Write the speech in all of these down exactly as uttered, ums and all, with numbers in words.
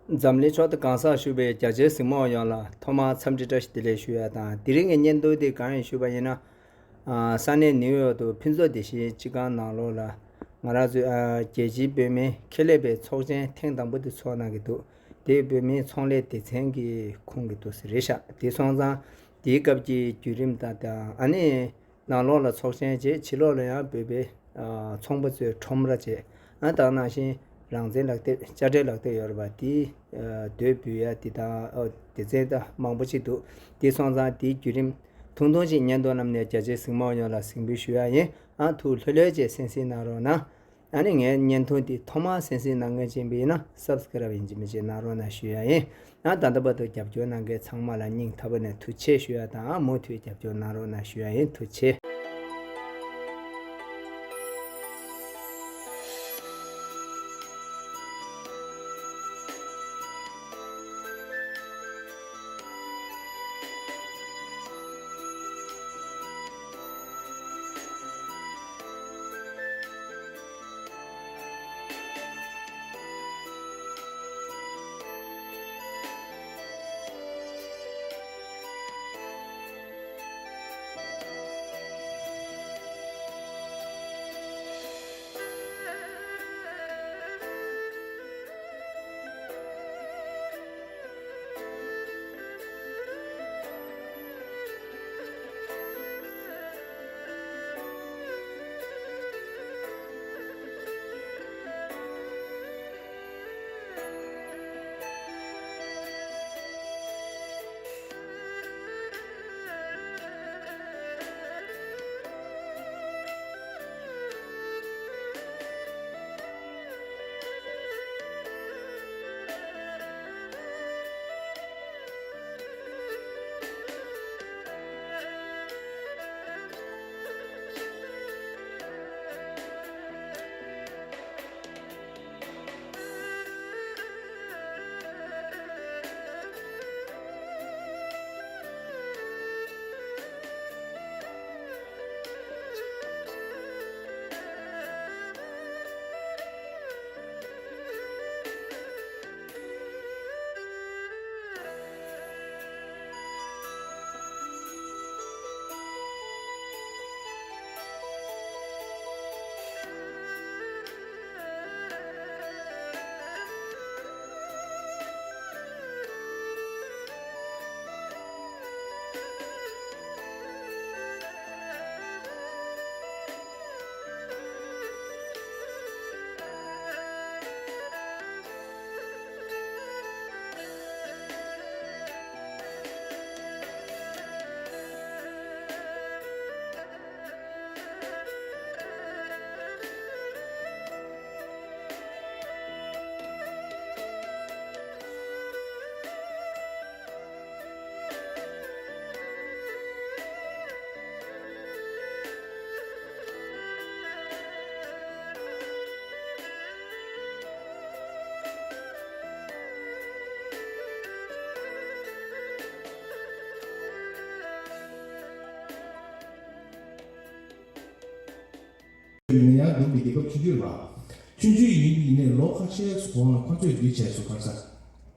འཛམ་གླིང་ཕྱོགས་བསྡུས་གང་སར་བཞུགས་པའི་རྒྱ་ཆེའི་གཟིགས་མོ་བ་ཡོངས་ལ་ཐོག་མར་འཚམས་འདྲི་བཀྲ་ཤིས་བདེ་ལེགས་ཞུ་ཡ་དང་། དེ་རིང་གི་བརྙན་ཐུང་འདི་གང་ཡིན་ཞུས་པ་ཡིན་ན། ཨ། ས་གནས་ནིའུ་ཡོག་ཏུ་ཕུན་ཚོགས་སྡེ་བཞིའི་སྤྱི་ཁང་ནང་ལོགས་ལ་ང་རང་ཚོའི། ཨ། རྒྱལ་སྤྱིའི་བོད་མིའི་ཁེ་ལས་པའི་ཚོགས་ཆེན་ཐེངས་དང་པོ་དེ་ཚོགས་གནང་གི་འདུག་དེ་བོད་མིའི་ཚོང་ལས་སྡེ་ཚན་གྱི་ཁོངས་ཀྱི་འདུག་ཟེར་རེད་ཤག་དེ་སོང་ཙང་དེའི་སྐབས་ཀྱི་བརྒྱུད་རིམ་དང་། དང་། ཨ་ནི་ནང་ལོགས་ལ་ཚོགས་ཆེན་བྱས། ཕྱི་ལོགས་ལ་ཡང་བོད་པའི། ཨ། ཚོང་པ་ཚོས་ཁྲོམ་ར་བྱས། ཨ། ད་ག་ནང་བཞིན་རང་བཙན་ལག་དེབ། དཔྱ་ཁྲལ་ལག་དེབ་ཡོད་རེད་པ། དེའི། ཨ། འདོད་འབུལ་ཡ་དེ་དང་། ཨོ། སྡེ་ཚན་ད་མང་པོ་ཅིག་འདུག་དེ་སོང་ཙང་དེའི་བརྒྱུད་རིམ་ཐུང་ཐུང་ཅིག་བརྙན་ཐུང་བསྣམས་ནས་རྒྱ་ཆེའི་གཟིགས་མོ་བ་ཡོངས་ལ་གཟིགས་འབུལ་ཞུ་ཡ་ཡིན། ཨ། ཐུགས་ལྷོད་ལྷོད་བྱས་གསན་གཟིགས་གནང་རོགས་གནང་། ཨ་ནི་ངའི་བརྙན་ཐུང་འདི་ཐོག་མར་གསན་གཟིགས་གནང་མཁན་ཅིག་ཡིན་པ་ཡིན་ན་སབ་སི་ཀ་རབ་ཡིན་གཅིག་མིན་གཅིག་གནང་རོགས་གནང་ཞུ་ཡ་ཡིན། ཨ། ད་ལྟ་བར་དུ་རྒྱབ་སྐྱོར་གནང་མཁན་ཚང་མ་ལ་སྙིང་ཐག་པ་ནས་ཐུགས་རྗེ་ཆེ་ཞུ་ཡ་དང་། མུ་མཐུད་རྒྱབ་སྐྱོར་གནང་རོགས་གནང་ཞུ་ཡ་ཡིན། ཐུགས་རྗེ་ཆེ། ཡིན་ན་ཡང་འདུག་པའི་རྒྱལ་ཁབ་ཆུང་ཆུང་རེད་པ། ཆུང་ཆུང་ཡིན་ཡིན་ནའི་ལོ་ཁ་ཤས་གོང་ལ་ཁོ་ཚོས་འདི་བྱས་སོང་། ག་རེ་ཟེར།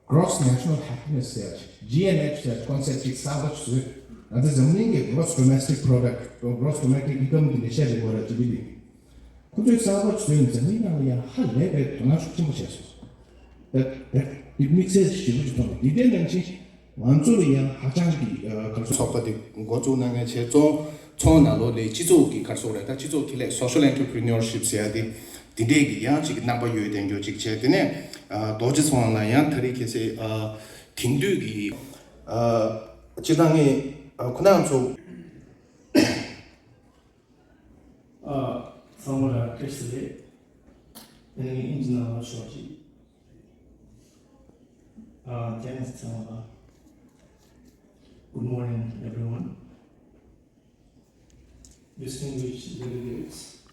Gross National Happiness ཟེར། G N H ཟེར་ཀོན་སེབ་ཅིག་གསར་པ་བཟོས། ང་ཚོ་འཛམ་གླིང་གི་Gross Domestic Product། Gross Domestic Income གི་ཉེ་ཆར་རེད་པ། ར་ཇི་ཌི་པི། ཁོ་ཚོས་གསར་པ་བཟོས། འཛམ་གླིང་ནང་ལ་ཡང་ཧ་ལས་པའི་དོ་སྣང་ཤུགས་ཆེན་པོ་བྱས་སོང་། That, that it makes sense ཞེ་པོ་ཅིག་མཐོང་། འདི་འདྲའི་ནང་བཞིན་ང་ཚོ་ལ་ཡང་ཧ་ཅང་གི། ཨ། ག་རེ་ཟེར། ཚོགས་པ་དེ་འགོ་བཙུགས་གནང་མཁན་བྱས། ཚོང་ཚོང་ནང་ལོགས་ལ་སྤྱི་ཚོགས་ཀྱི་ག་རེ་ཟེར་དགོས་རེད། ད་སྤྱི་ཚོགས་ཁེ་ལས། Social Entrepreneurship ཟེར་ཡ་དེ། འདི་འདྲས་ཀྱི་ཡང་ཅིག་རྣམ་པ་ཡོད་བསྡད་རྒྱུ་ཅིག་བྱས། དེ་ནས། ཨ། རྡོ་རྗེ་ཚོང་ལ་ཡང་ད་རེས་ཁ་སང་། ཨ། དེང་དུས་ཀྱི། ཨ། སྤྱིར་བཏང་ངས། ཨ། ཁོ་རང་ཚོ། ཨ། ཚང་མ་ལ་བཀྲ་ཤིས་བདེ་ལེགས། དེ་ནས་ངས་ཨིན་ཇི་ནང་ལ་ཞོགས་ཀྱི། ཨ། ཐེངས་ཚང་མ་ལ། Good morning, everyone. Distinguished delegates,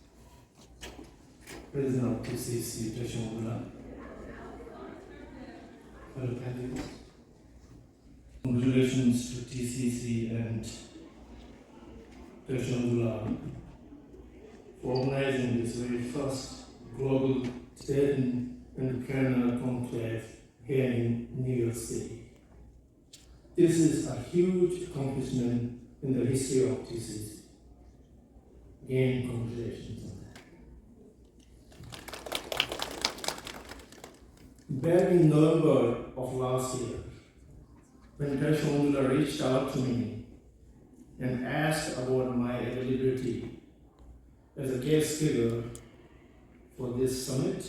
President of T C C, Teshongula, fellow candidates, congratulations to T C C and Teshongula for organizing this very first Global Tibetan Entrepreneur Conclave here in New York City. This is a huge accomplishment in the history of T C C. Again, congratulations on that. Back in November of last year, when Tashondula reached out to me and asked about my availability as a guest speaker for this summit,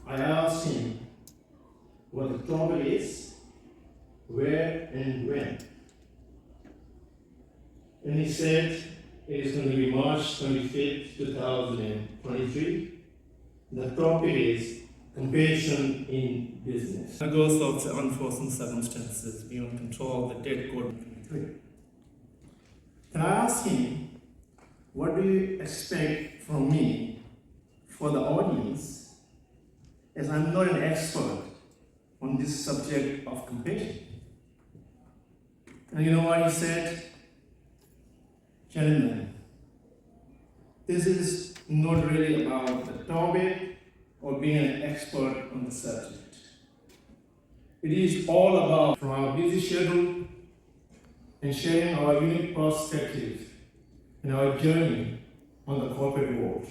I asked him what the topic is, where and when. And he said it is going to be March twenty-fifth, two thousand twenty-three. The topic is compassion in business. Because of the unforeseen circumstances beyond control, the date got Then I asked him, "What do you expect from me for the audience, as I'm not an expert on this subject of compassion?" And you know what he said? "Gentlemen, this is not really about the topic or being an expert on the subject. It is all about from our busy schedule and sharing our unique perspective and our journey on the corporate world."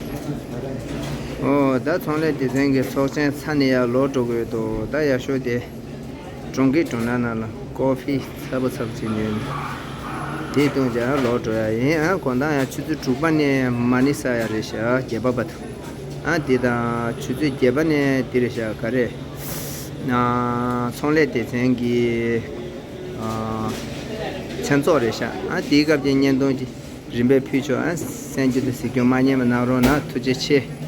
ཨོ། ད་ཚོང་ལས་སྡེ་ཚན་གྱི་ཚོགས་ཆེན་ཚར་ནས་ཡར་ལོག་འགྲོ་གི་ཡོད་དོ། ད་ཡར་ཤོག་དེ་གྲོང་གི་གྲོང་ནང་ནང་ལ་ཀོ་ཕི་ཚ་པོ་ཚ་པོ་ཅིག་ཉོས་ནས་དེ་བཏུང་བྱས་ལོག་འགྲོ་ཡ་ཡིན། ཨ། དགོང་དག་ཡང་ཆུ་ཚོད་དྲུག་པ་ནས་མ་ཎི་བསགས་ཡ་རེད་ཤག་བརྒྱད་པ་བར་དུ། ཨ། དེ་དང་ཆུ་ཚོད་བརྒྱད་པ་ནས་དེ་རེད་ཤག་ག་རེ། ཨ། ཚོང་ལས་སྡེ་ཚན་གྱི་ཨ། མཚན་ཚོགས་རེད་ཤག་ཨ། དེའི་སྐབས་ཀྱི་བརྙན་ཐུང་ཅིག་རིམ་པས་ཕུལ་ཆོག་ཨ། གསན་རྒྱུ་དང་གཟིགས་རྒྱུ་མ་བསྙེལ་བ་གནང་རོགས་གནང་། ཐུགས་རྗེ་ཆེ།